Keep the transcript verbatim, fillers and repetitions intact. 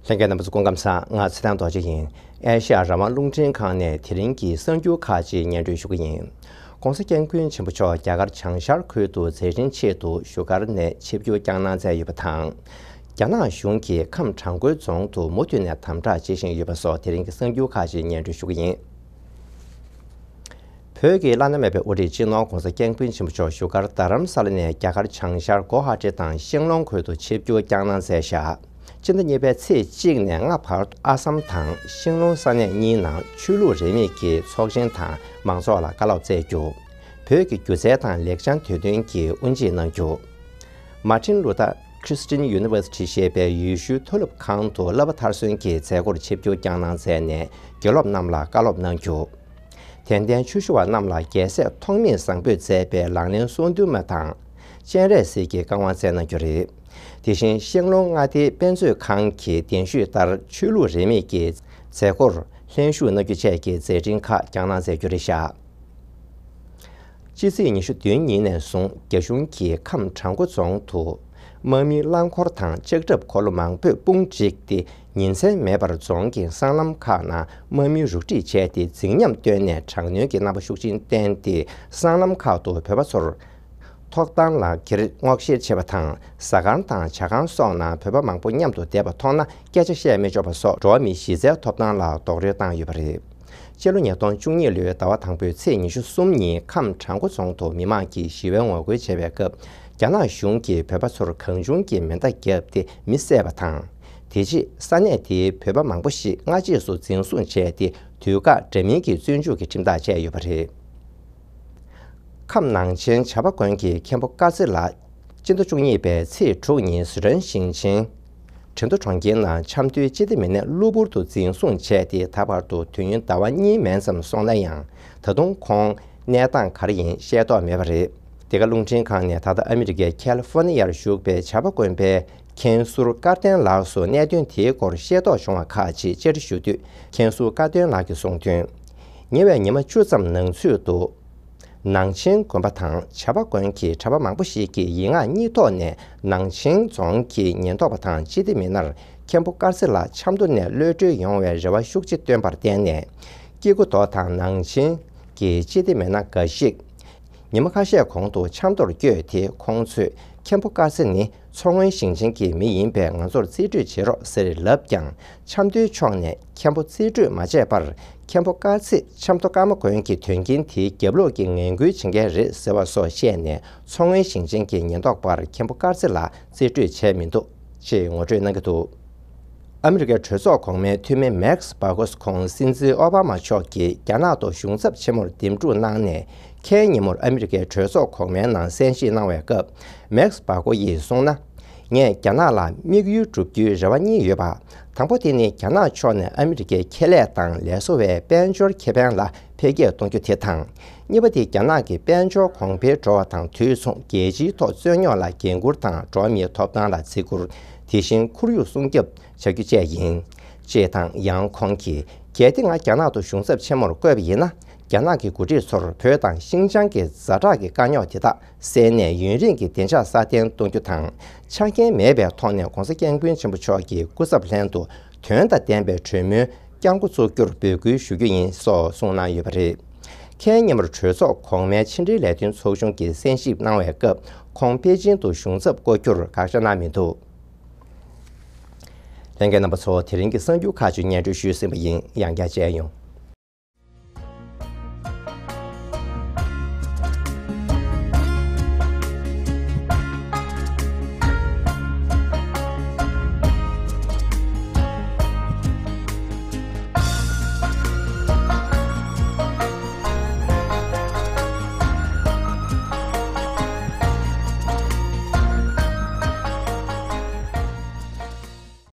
ལྷན་རྒྱས་རྣམ་པ་ཚོ་སྐུ་ཁམས་བཟང་། ང་ཚེ་བརྟན་རྡོ་རྗེ་ཡིན། ཨེ་ཤ་ཡ་རང་དབང་རླུང་འཕྲིན་ཁང་ནས་དེ་རིང་གི་གསར་འགྱུར་ཁག་ཅིག་སྙན་སྒྲོན་ཞུ་གི་ཡིན། ྋགོང་ས་ྋསྐྱབས་མགོན་ཆེན་པོ་མཆོག་རྒྱ་གར་བྱང་ཤར་ཁུལ་དུ་མཛད་འཕྲིན་ཆེད་དུ་བཞུགས་སྒར་ནས་ཆིབས་བསྒྱུར་བསྐྱངས་གནང་མཛད་ཡོད་པ་དང་། རྒྱ་ནག་གཞུང་གིས་ཁམས་བྲག་འགོའི་རྫོང་དུ་མུ་མཐུད་ནས་དམ་དྲག་བྱེད་བཞིན་ཡོད་པ་སོགས་དེ་རིང་གི་གསར་འགྱུར་ཁག་ཅིག་སྙན་སྒྲོན་ཞུ་གི་ཡིན། བོད་ཀྱི་བླ་ན་མེད་པའི་དབུ་ཁྲིད་སྤྱི་ནོར་༧གོང་ས་༧སྐྱབས་མགོན་ཆེན་པོ་མཆོག་བཞུགས་སྒར་རྡ་རམ་ས་ལ་ནས་རྒྱ་གར་བྱང་ཤར་གོ་ཧ་ཊི་དང་ཤིང་ལོང་ཁུལ་དུ་ཆིབས་བསྒྱུར་བསྐྱངས་གནང་མཛད་བཞག་སྤྱི་ཟླ་གཉིས་པའི་ཚེས་གཅིག་ནས་ལྔ་བར་དུ་ཨ་སམ་དང་ཤིང་ལོང་ས་གནས་གཉིས་ནང་ཆོས་ལུགས་རིས་མེད་ཀྱི་ཚོགས་ཆེན་དང་མང་ཚོགས་ལ་བཀའ་སློབ་སྩལ་རྒྱུ། བོད་ཀྱི་སྒྱུ་རྩལ་དང་ལེགས་བྱང་དུས་སྟོན་གྱི་དབུ་འབྱེད་གནང་རྒྱུ། Martin Luther Christian University ཞེས་པའི་ཡེ་ཤུའི་མཐོ་སློབ་ཁང་དུ་བསླབ་པ་མཐར་སོན་གྱི་མཛད་སྒོར་ཆིབས་བསྒྱུར་བསྐྱངས་གནང་མཛད་ནས་དགེ་སློབ་རྣམས་ལ་བཀའ་སློབ་གནང་རྒྱུ། དད་ལྡན་ཆོས་ཞུ་བ་རྣམས་ལ་རྒྱལ་སྲས་ཐོགས་མེད་བཟང་པོས་མཛད་པའི་ལག་ལེན་གསུང་འདུན་མ་དང་སྤྱན་རས་གཟིགས་ཀྱི་བཀའ་དབང་སྩལ་གནང་རྒྱུ་རེད། དེ་བཞིན་ཤིང་ལོང་མངའ་སྡེའི་དཔེ་མཛོད་ཁང་གི་གདན་ཞུས་ལྟར་ཆོས་ལུགས་རིས་མེད་ཀྱི་མཛད་སྒོར་ལྷན་ཞུགས་གནང་རྒྱུ་བཅས་ཀྱི་མཛད་འཕྲིན་ཁག་བསྐྱངས་གནང་མཛད་རྒྱུ་རེད་བཞག་ཕྱི་ཚེས་ཉི་ཤུ་བདུན་ཉིན་ནས་བཟུང་རྒྱ་གཞུང་གིས་ཁམས་བྲག་འགོ་རྫོང་དུ་དམག་མིའི་རླངས་འཁོར་དང་ལྕགས་ཁྲབ་འཁོར་ལོ་མང་པོས་དཔུང་བསྒྲིགས་ཏེ། ཉིན་མཚན་མེད་པར་རྫོང་གི་སྲང་ལམ་ཁག་ནང་དམག་མིའི་རུ་སྒྲིག་བྱས་ཏེ་རྫིག་ཉམས་བཏོན་ནས་དྲག་གནོན་གྱི་རྣམ་པ་ཤུགས་ཆེན་བསྟན་ཏེ། སྲང་ལམ་ཁག་ཏུ་བོད་པ་ཚོར་ཐོག་ཐང་ལག་འཁྱེར་སྔོག་བཤེར་བྱེད་པ་དང་། ཟ་ཁང་དང་ཇ་ཁང་སོགས་ནང་བོད་པ་མང་པོ་མཉམ་དུ་བསྡད་པ་མཐོང་ན་སྐད་ཆ་བཤད་མི་ཆོག་པ་སོགས་འགྲོ་བ་མིའི་གཞི་རྩའི་ཐོབ་ཐང་ལ་རྡོག་རོལ་བཏང་ཡོད་པ་རེད། སྤྱི་ལོ་ཉིས་སྟོང་བཅུ་གཉིས་ལོའི་ཟླ་བ་དང་པོའི་ཚེས་ཉི་ཤུ་གསུམ་ཉིན་ཁམས་བྲག་འགོ་རྫོང་དུ་མི་མང་གིས་ཞི་བའི་ངོ་རྒོལ་བྱེད་པའི་སྐབས། རྒྱ་ནག་གཞུང་གིས་བོད་པ་ཚོར་གང་བྱུང་གིས་མེ་མདའ་བརྒྱབ་སྟེ་མི་བསད་པ་དང་། དེ་རྗེས་ས་གནས་དེའི་བོད་པ་མང་པོ་ཞིག་སྔ་རྗེས་སུ་འཛིན་བཟུང་བྱས་ཏེ། དུས་བཀག་འདྲ་མིན་གྱི་བཙོན་འཇུག་གི་ཁྲིམས་ཐག་བཅད་ཡོད་པ་རེད། ཁམས་ནང་ཆེན་བྱ་པ་དགོན་གྱི་མཁན་པོ་དཀར་ཚེ་ལགས། སྤྱི་ཟླ་བཅུ་གཉིས་པའི་ཚེས་དྲུག་ཉིན་ཟི་ཁྲོན་ཞིང་ཆེན་ཁྲེང་ཏུའུ་གྲོང་ཁྱེར་ནང་ཆབ་མདོའི་སྤྱི་བདེ་མི་སྣས་གློ་བུར་དུ་འཛིན་བཟུང་བྱས་ཏེ། ད་བར་དུ་དུས་ཡུན་ཟླ་བ་གཉིས་མན་ཙམ་སོང་ན་ཡང་། ད་དུང་ཁོང་གནས་སྟངས་ག་རེ་ཡིན་ཤེས་རྟོགས་མེད་པ་རེད། འདི་ག་རླུང་འཕྲིན་ཁང་ནས་ད་ལྟ་ཨ་མི་རི་ཀའི་ཁ་ལི་ཧྥོར་ནི་ཡར་བཞུགས་པའི་བྱ་པ་དགོན་པའི་མཁན་ཟུར་སྐལ་ལྡན་ལགས་སུ་གནད་དོན་དེའི་སྐོར་ཤེས་རྟོགས་བྱུང་བ་ཁག་ཅིག་བཅར་འདྲི་ཞུ་དུས། མཁན་ཟུར་སྐལ་ལྡན་ལགས་ཀྱིས་གསུངས་དོན། ཉེ་བའི་ཉི་མ་བཅུ་ཙམ་ནང་ཚུད་དུ། ནང་ཆེན་དགོན་པ་དང་བྱ་པ་དགོན་གྱི་གྲྭ་པ་མང་པོ་ཞིག་གིས་ཡིག་ངག་གཉིས་ཐོག་ནས་ནང་ཆེན་རྫོང་གི་ཉེན་རྟོག་པ་དང་སྤྱི་བདེ་མི་སྣར་མཁན་པོ་དཀར་ཚེ་ལགས་ཆབ་མདོ་ནས་གློད་གྲོལ་ཡོང་བའི་རེ་བ་ཤུགས་ཆེ་བཏོན་པར་བརྟེན་ནས། སྐྱེ་རྒུ་མདོ་དང་ནང་ཆེན་གྱི་སྤྱི་བདེ་མི་སྣ་འགའ་ཞིག་ཉི་མ་ཁ་ཤས་གོང་དུ་ཆབ་མདོར་བསྐྱོད་དེ། ཁོང་ཚོས་མཁན་པོ་དཀར་ཚེ་ནི་མཚོ་སྔོན་ཞིང་ཆེན་གྱི་མི་ཡིན་པས་ང་ཚོར་རྩིས་སྤྲོད་བྱེད་རོགས་ཟེར་ལབ་ཀྱང་། ཆབ་མདོའི་ཕྱོགས་ནས་མཁན་པོ་རྩིས་སྤྲོད་མ་བྱས་པར། མཁན་པོ་དཀར་ཚེ་ཆབ་མདོ་ཀརྨ་དགོན་གྱི་དོན་རྐྱེན་དེའི་རྒྱབ་ལོགས་ཀྱི་ངན་སྐུལ་བྱེད་མཁན་རེད་ཟེར་བ་སོགས་བཤད་ནས། མཚོ་སྔོན་ཞིང་ཆེན་གྱི་ཉེན་རྟོག་པར་མཁན་པོ་དཀར་ཚེ་ལ་རྩིས་སྤྲོད་བྱས་མི་འདུག་ཅེས་ངོ་སྤྲོད་གནང་གི་འདུག་ཨ་མི་རི་ཀའི་གྲོས་ཚོགས་གོང་མའི་འཐུས་མི་མེག་སི་བྷ་གོ་སི་ཁོང་སྲིད་འཛིན་ཨོ་བྷ་མ་མཆོག་གིས་རྒྱ་ནག་ཏུ་གཞུང་ཚབ་ཆེན་མོར་འདེམས་སྒྲུག་གནང་ནས། ཁའི་ཉིན་མོར་ཨ་མི་རི་ཀའི་གྲོས་ཚོགས་གོང་མའི་ནང་གསན་བཞེས་གནང་བའི་སྐབས། མེག་སི་བྷ་གོ་ཡིས་གསུངས་ན། ངས་རྒྱ་ནག་ལ་དམིགས་ཡུལ་བསྒྲུབ་རྒྱུའི་རེ་བ་གཉིས་ཡོད་པ། དང་པོ་དེ་ནི་རྒྱ་ནག་ཕྱོགས་ནས་ཨ་མི་རི་ཀའི་ཁེ་ལས་དང་ལས་བཟོ་བའི་དཔལ་འབྱོར་ཁེ་ཕན་ལ་འཕེལ་རྒྱས་གཏོང་རྒྱུ་དེ་དང་། གཉིས་པ་དེ་རྒྱ་ནག་གི་དཔལ་འབྱོར་གོང་འཕེལ་འགྲོ་བ་དང་དུས་མཚུངས་རྒྱལ་སྤྱིའི་ཐོག་རྩོད་རྙོག་ལ་འགན་འཁུར་དང་འགྲོ་བ་མིའི་ཐོབ་ཐང་ལ་བརྩི་བཀུར། དེ་བཞིན་ཁོར་ཡུག་སྲུང་སྐྱོབ་བྱ་རྒྱུ་བཅས་ཡིན། ཅེས་དང་། ཡང་ཁོང་གིས། གལ་ཏེ་ང་རྒྱ་ནག་ཏུ་གཞུང་ཚབ་ཆེན་མོར་བསྐོས་པ་ཡིན་ན། རྒྱ་ནག་གི་འགོ་ཁྲིད་ཚོར་བོད་དང་ཤིན་ཅང་གི་ཛ་དྲག་གི་དཀའ་རྙོག་དེ་དག་སེལ་ནས། ཡུན་རིང་གི་བདེ་འཇགས་སྲ་བརྟན་གཏོང་རྒྱུ་དང་། ཆ་རྐྱེན་མེད་པའི་ཐོག་ནས་ྋགོང་ས་ྋསྐྱབས་མགོན་ཆེན་པོ་མཆོག་གི་སྐུ་ཚབ་ལྷན་དུ་དོན་དང་ལྡན་པའི་གྲོས་མོལ་བསྐྱང་འགོ་ཚུགས་རྒྱུར་འབོད་སྐུལ་ཞུ་རྒྱུ་ཡིན་སོགས་གསུངས་གནང་ཡོད་པ་རེད། ཁའི་ཉིན་མོར་གྲོས་ཚོགས་གོང་མའི་ཕྱི་འབྲེལ་ལས་དོན་ཚོགས་ཆུང་གིས་གསན་ཞིབ་གནང་བའི་སྐབས། ཁོང་པེ་ཅིང་དུ་གཞུང་ཚབ་བསྐོ་རྒྱུར་དགག་བྱ་གནང་མི་འདུག་ལྷན་རྒྱས་རྣམ་པ་ཚོ། དེ་རིང་གི་གསར་འགྱུར་ཁག་ཅིག་སྙན་སྒྲོན་ཞུས་ཟིན་པ་ཡིན། ཡང་བསྐྱར་མཇལ་ཡོང་།